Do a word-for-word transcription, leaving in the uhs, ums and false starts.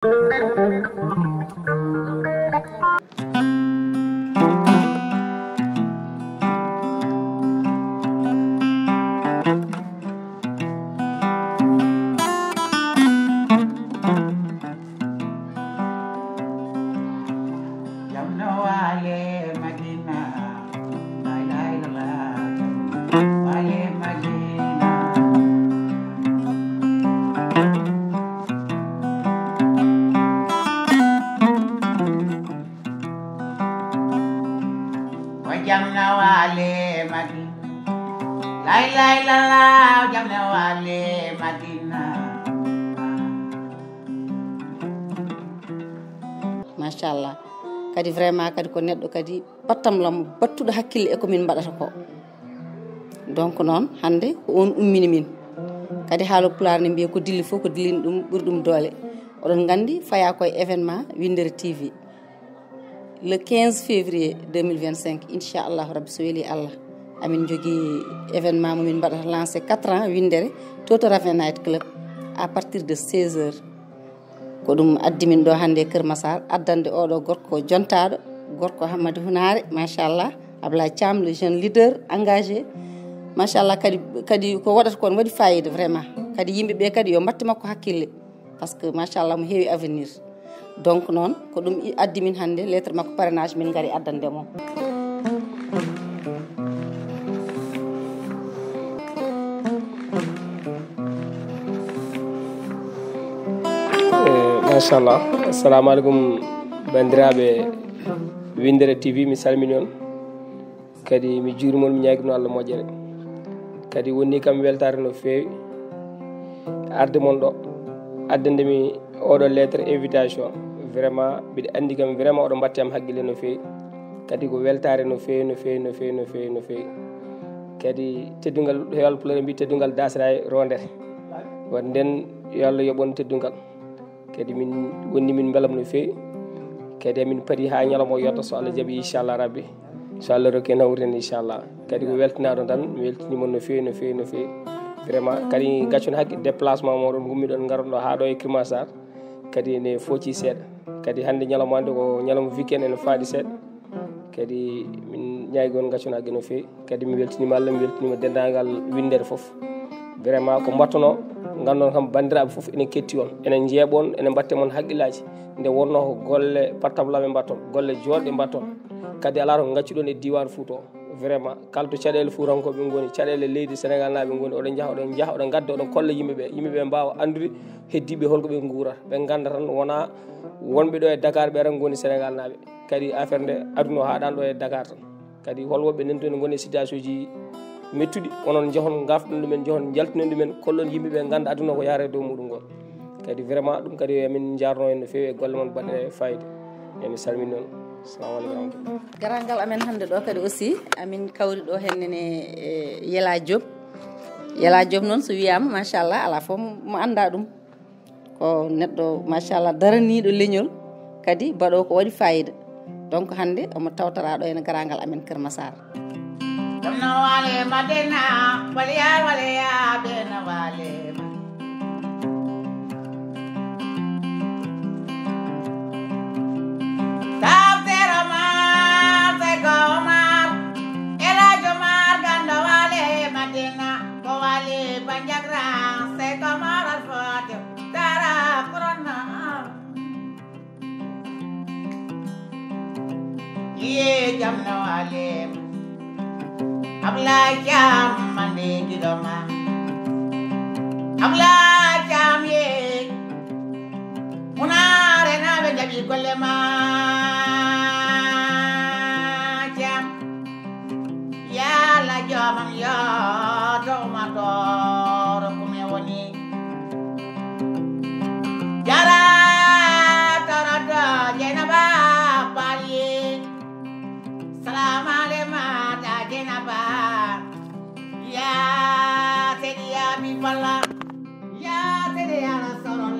Jam no wale Madina, la ilaha illallah, jam no wale Madina. Wa jam no wale Madina, la ilaha illallah, jam no wale Madina. Machallah. Kadi vraiment kadi ko neɗɗo kadi battam lam battuɗo hakkille e ko min mbaɗata ko. Donc noon hannde ko on ummini min. Kadi haalo pulaar ne mbiya ko dilli fof ko dillini ɗum ɓuri ɗum doole. Oɗon nganndi faya koye événement Winndere T V. Le quinze février deux mille vingt-cinq, inchallahu rabbi, so weli Allah, amin jogii événement mo min mbaɗata lancé quatre ans Winndere, to to Raven Night Club, à partir de seize heures. Ko ɗum addi min ɗo hannde e Kër Massar, addande oɗo gorko jontaaɗo, gorko Hammadi Hunaare, machallah, Ablaye Thiam, le jeune leader engagé. Machallah, kadi, kadi ko waɗata kon waɗi fayida vraiment. Kadi yimɓe ɓe kadi yo mbatte makko hakkille, parce que machallah mo heewi avenir. Donc noon ko ɗum i- addi min hannde lettre makko parrainage, min ngari addande mo. Eh, machallah. Assalamu aleykum, banndiraaɓe Winndere T V, mi salmini on. Kadi mi juurima on, mi ñaagima Allah moƴƴere. Kadi woni kam weltaare no feewi arde mon ɗo, addande mi oɗo lettre invitation. Vraiment mbiɗa anndi kam vraiment oɗo mbatti am hakkille no feewi. Kadi ko weltaare no feewi, no feewi, no feewi, no feewi, no feewi. Kadi teddungal, heewal pulaar mbi teddungal dasra e rondere. Wadde nden yo Allah yoɓ on teddungal. Kadi min wonni min mbelam no feewi. Kadi min padi ha ñalawma o yetto so Allah jaɓi, inchallah rabbi. So Allah rokki en hawri en, inchallah. Kadi ko weltinaɗo tan, mi weltini mon no feewi, no feewi, no feewi. Vraiment kadi gaccon haqqe déplacement moɗon gummiɗon ngaron ɗo ha ɗo e Kër Massar. Kadi ne fooci seeɗa. Kadi hannde ñalawma hannde ko ñalawma weekend, ene faaɗi seeɗa. Kadi min ñaagi on gaccon haqqe no feewi. Kadi mi weltiniima Allah, mi weltiniima denndaangal winndere fof. Vraiment ko mbattonoo, nganndon kam banndiraaɓe fof ene ketti on, ene njeeɓa on, ene mbatte mon haqqillaaji. Nde wonnoo ko golle pattablaɓe mbatton, golle jooɗɗe mbatton. Kadi alaa to ngaccuɗon e diiwaan Fuuta o. Vraiment kala to caɗeele fuutankooɓe ngoni, caɗeele leydi Senegaal naaɓe ngoni, oɗon njaha, oɗon njaha, oɗon ngadda, oɗon kolla yimɓe ɓe, yimɓe ɓe mbaawa anndude heddiiɓe holko ɓe nguurata. Ɓe ngannda tan wonaa wonɓe ɗo e Dakar ɓe tan ngoni Senegaal naaɓe. Kadi affaire nde aduna o haaɗaani ɗo e Dakar tan. Kadi hol woɓɓe nan toon ngoni e situation ji mettuɗi, onon njahon ngafɗon ɗumen, njahon njaltinon ɗumen, kollon yimɓe ɓe ngannda aduna ko yahata e dow muɗum ngol. Kadi vraiment ɗum kadi amin njaarno en no feewi e golle mon baɗɗe fayida. Emin salmini on. Assalamu aleykum wa rahmatullah. Garal ngal amen hannde ɗo kadi aussi, amin kawri ɗo hennene e Yela Diop. Yela Diop noon so wiyaama, machallah, alaa fof mo annda ɗum. Ko neɗɗo, machallah, daraniiɗo leñol, kadi baɗo ko waɗi fayida. Donc hannde omo tawtara ɗo ene garal ngal amen Kër Massar. Ɗum no wale Madina, waleya, waleya, ɓe no wale Madina. Tafsir Omar, Seck Omar, El Hadj Omar, Gando wale Madina, ko wale Bandiagra, Seck Omar Al Fouti, Dara Corona. Ye jam no wale Ablaye Thiam, mande giɗo ma. Ablaye Thiam ye. Hunaare naaɓe jaɓi golle ma Thiam. Yalla joomam yo to ummatoo rokkume woni. Jara torodo Jeynaba Bali. Salaam aleykum, Jeynaba. Ya Seydi, ya Habiballah. Ya Seydi, ya Rasulullah.